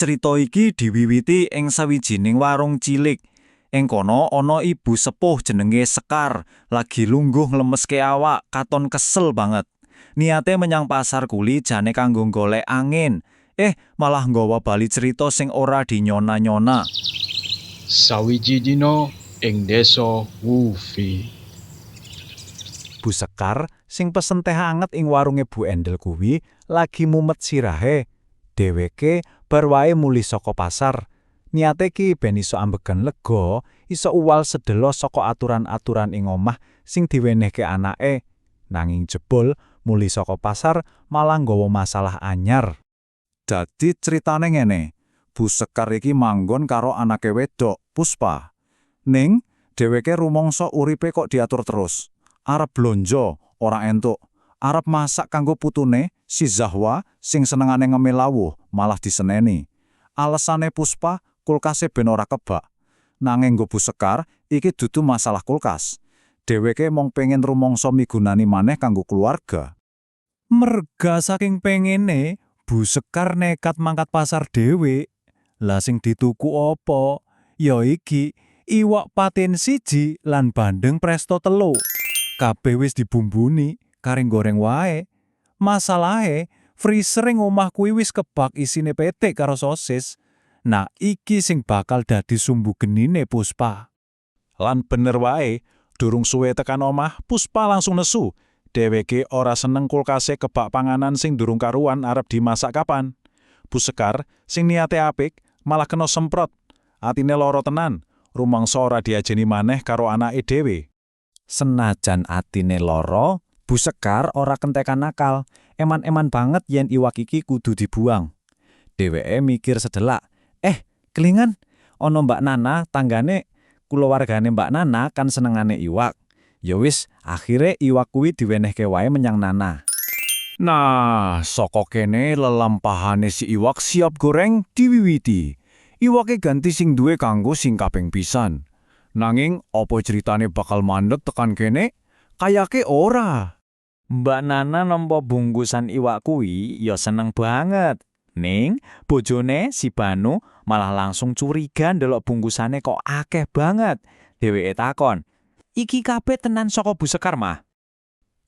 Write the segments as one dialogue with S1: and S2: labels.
S1: Crita iki diwiwiti ing sawijining warung cilik. Ing kono ana ibu sepuh jenenge Sekar, lagi lungguh nglemeske awak, katon kesel banget. Niate menyang pasar kuli jane kanggo golek angin. Eh, malah nggawa bali cerita sing ora dinyona-nyona.
S2: Sawiji dina ing desa Wufi.
S1: Bu Sekar sing pesen teh anget ing warunge Bu Endel kuwi lagi mumet sirahe. Dheweke bar wae mulih saka pasar. Niate ki ben iso ambegan lega, iso uwal sedelo saka aturan-aturan ing omah sing diwenehke anake. Nanging jebul mulih saka pasar malah nggawa masalah anyar. Dadi critane ngene, Bu Sekar iki manggon karo anake wedok, Puspa. Ning dheweke rumangsa uripe kok diatur terus. Arep blonjo ora entuk. Arep masak kanggo putune, si Zahwa, sing senengane ngemil lawuh, malah diseneni. Alesane Puspa, kulkase ben ora kebak. Nanging nggo Bu Sekar, iki dudu masalah kulkas. Dheweke mung pengen rumangsa migunani maneh kanggo keluarga. Merga saking pengene, Bu Sekar nekat mangkat pasar dhewe. Lah, sing dituku apa? Ya iki, iwak patin siji lan bandeng presto telu. Kabeh wis dibumbuni, kari goreng wae. Masalahe, freezer ing omah kuwi wis kebak isine pitik karo sosis. Nah, iki sing bakal dadi sumbu genine Puspa. Lan bener wae, durung suwe tekan omah, Puspa langsung nesu. Dheweke ora seneng kulkase kebak panganan sing durung karuan arep dimasak kapan. Bu Sekar, sing niate apik, malah kena semprot. Atine loro tenan, rumangsa ora diajeni maneh karo anake dhewe. Senajan atine loro, Bu Sekar ora kentekan akal. Eman-eman banget yen iwak iki kudu dibuang. Dheweke mikir sedelak, "Eh, kelingan, ana Mbak Nana tanggane, kulawargane Mbak Nana kan senengane iwak." Ya wis, akhire iwak kuwi diwenehke wae menyang Nana. Nah, saka kene lelampahane si iwak siap goreng diwiwiti. Iwake ganti sing duwe kanggo sing kaping pisan. Nanging apa ceritane bakal mandek tekan kene? Kayake ora. Mbak Nana nampa bungkusan iwak kuwi ya seneng banget. Ning, bojone si Banu malah langsung curiga ndelok bungkusane kok akeh banget. Dheweke takon, "Iki kabeh tenan saka Bu Sekar, Mah?"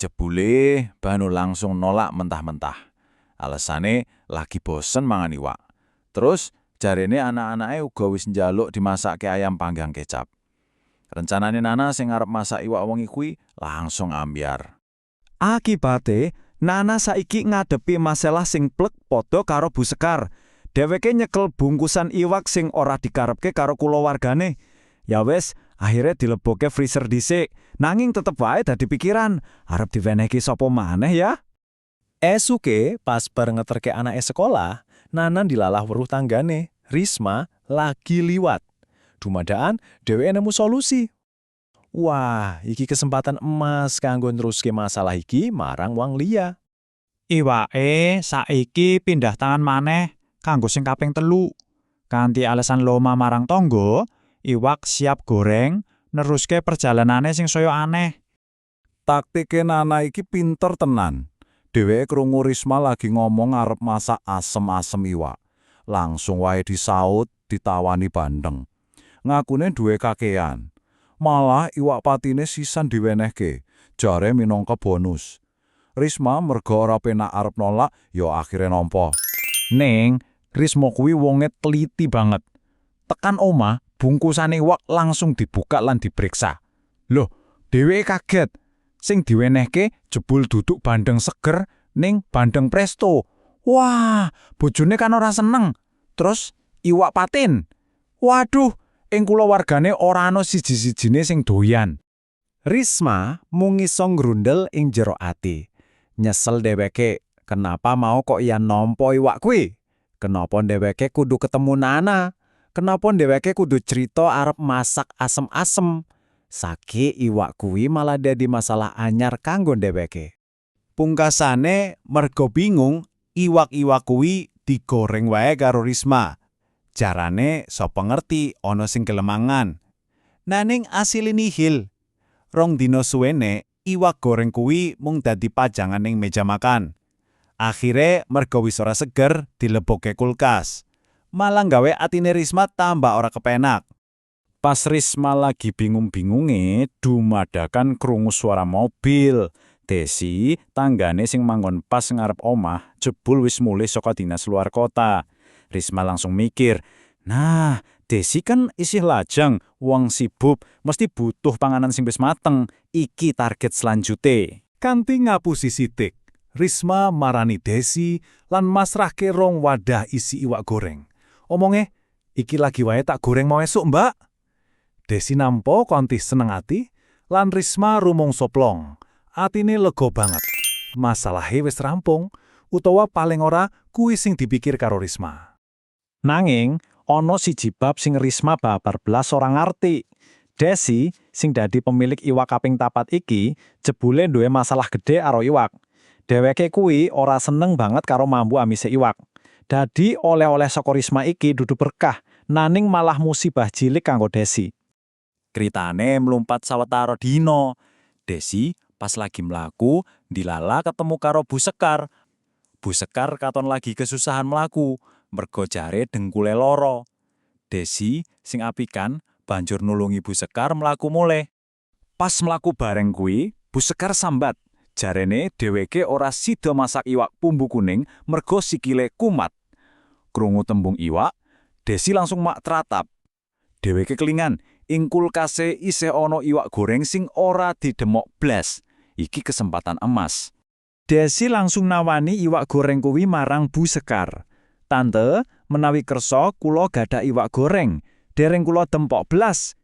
S1: Jebule Banu langsung nolak mentah-mentah. Alesane lagi bosen mangan iwak. Terus jarene anak-anake uga wis njaluk dimasake ayam panggang kecap. Rencanane Nana sing arep masak iwak wengi kuwi langsung ambyar. Akibate, Nana saiki ngadepi masalah sing plek padha karo Bu Sekar. Dheweke nyekel bungkusan iwak sing ora dikarepke karo kulawargane. Ya wis, akhirnya dilebokke freezer dhisik. Nanging tetep wae dadi pikiran, arep diwenehke sapa maneh ya?
S3: Esuke pas bareng ngeterke anake sekolah, Nana dilalah weruh tanggane, Risma, lagi liwat. Dumadakan, dheweke nemu solusi. Wah, iki kesempatan emas kanggo neruske masalah iki marang wong liya.
S4: Iwake saiki pindah tangan maneh kanggo sing kaping telu. Kanthi alasan loma marang tangga, iwak siap goreng neruske perjalanane sing saya aneh.
S1: Taktike Nana iki pinter tenan. Dheweke krungu Risma lagi ngomong arep masak asem-asem iwak. Langsung wae disaut, ditawani bandeng. Ngakune duwe kakean. Malah iwak patine sisan diwenehke, jare minangka bonus. Risma merga ora penak arep nolak, ya akhire nampa. Ning, Risma kuwi wonge teliti banget. Tekan omah, bungkusane iwak langsung dibuka lan diperiksa. Loh, dheweke kaget. Sing diwenehke jebul duduk bandeng seger ning bandeng presto. Wah, bojone kan ora seneng. Terus iwak patin. Waduh, ing kulawargane ora ana siji-sijine sing doyan.
S3: Risma mung iso ngrundel ing jero ati. Nyesel dheweke, kenapa mau kok iya nampa iwak kuwi? Kenapa dheweke kudu ketemu Nana? Kenapa dheweke kudu cerita arep masak asem-asem? Saiki iwak kuwi malah dadi masalah anyar kanggo dheweke.
S5: Pungkasane, mergo bingung, iwak-iwak kuwi digoreng wae karo Risma. Jarane sapa ngerti ana sing gelem mangan. Nanging asile nihil. 2 dina suwene iwak goreng kuwi mung dadi pajangan ning meja makan. Akhire mergo wis ora seger, dilebokke kulkas. malah gawe atine Risma tambah ora kepenak.
S1: Pas Risma lagi bingung-bingunge, dumadakan krungu suara mobil. Desi, tanggane sing manggon pas ngarep omah, jebul wis mulih saka dinas luar kota. Risma langsung mikir, nah, Desi kan isih lajang, wong sibuk, mesti butuh panganan sing wis mateng. Iki target selanjute.
S5: Kanthi ngapusi sitik, Risma marani Desi lan masrahke rong wadah isi iwak goreng. Omonge, "Iki lagi wae tak goreng mau esuk, Mbak." Desi nampa kanthi seneng ati lan Risma rumangsa plong. Atine lega banget. Masalahe wis rampung, utawa paling ora kuwi sing dipikir karo Risma.
S1: Nanging, ana siji bab sing Risma babar blas ora ngerti. Desi, sing dadi pemilik iwak kaping papat iki, jebule duwe masalah gede karo iwak. Dheweke kuwi ora seneng banget karo mambu amise iwak. Dadi oleh-oleh saka Risma iki dudu berkah, naning malah musibah cilik kanggo Desi. Critane mlumpat sawetara dina. Desi pas lagi mlaku, dilala ketemu karo Bu Sekar. Bu Sekar katon lagi kesusahan mlaku, mergo jare dengkule loro. Desi sing apikan banjur nulungi Bu Sekar mlaku mulih. Pas mlaku bareng kuwi, Bu Sekar sambat. Jarene dheweke ora sida masak iwak bumbu kuning mergo sikile kumat. Krungu tembung iwak, Desi langsung mak tratap. Dheweke kelingan, ing kulkase isih ana iwak goreng sing ora didemok blas. Iki kesempatan emas. Desi langsung nawani iwak goreng kuwi marang Bu Sekar. "Tante, menawi kersa kula gadah iwak goreng, dereng kula dempok blas."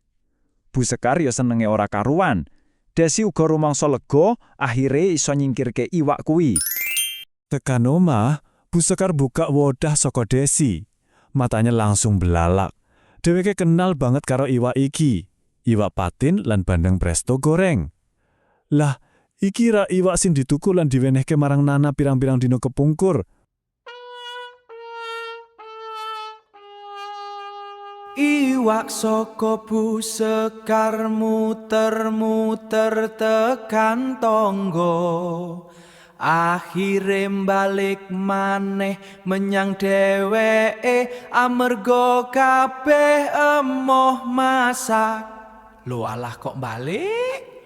S1: Bu Sekar ya senenge ora karuan. Desi uga rumangsa lega, akhire iso nyingkirke iwak kuwi.
S5: Tekan omah, Bu Sekar buka wadah saka Desi. Matanya langsung belalak. Dheweke kenal banget karo iwak iki. Iwak patin lan bandeng presto goreng. Lah, iki ra iwak sing dituku lan diwenehke marang Nana pirang-pirang dino kepungkur.
S6: Iwak saka Bu Sekar muter-muter tekan tonggo. Akhire balik maneh menyang dheweke amarga kabeh emoh masak. Lho alah, kok balik?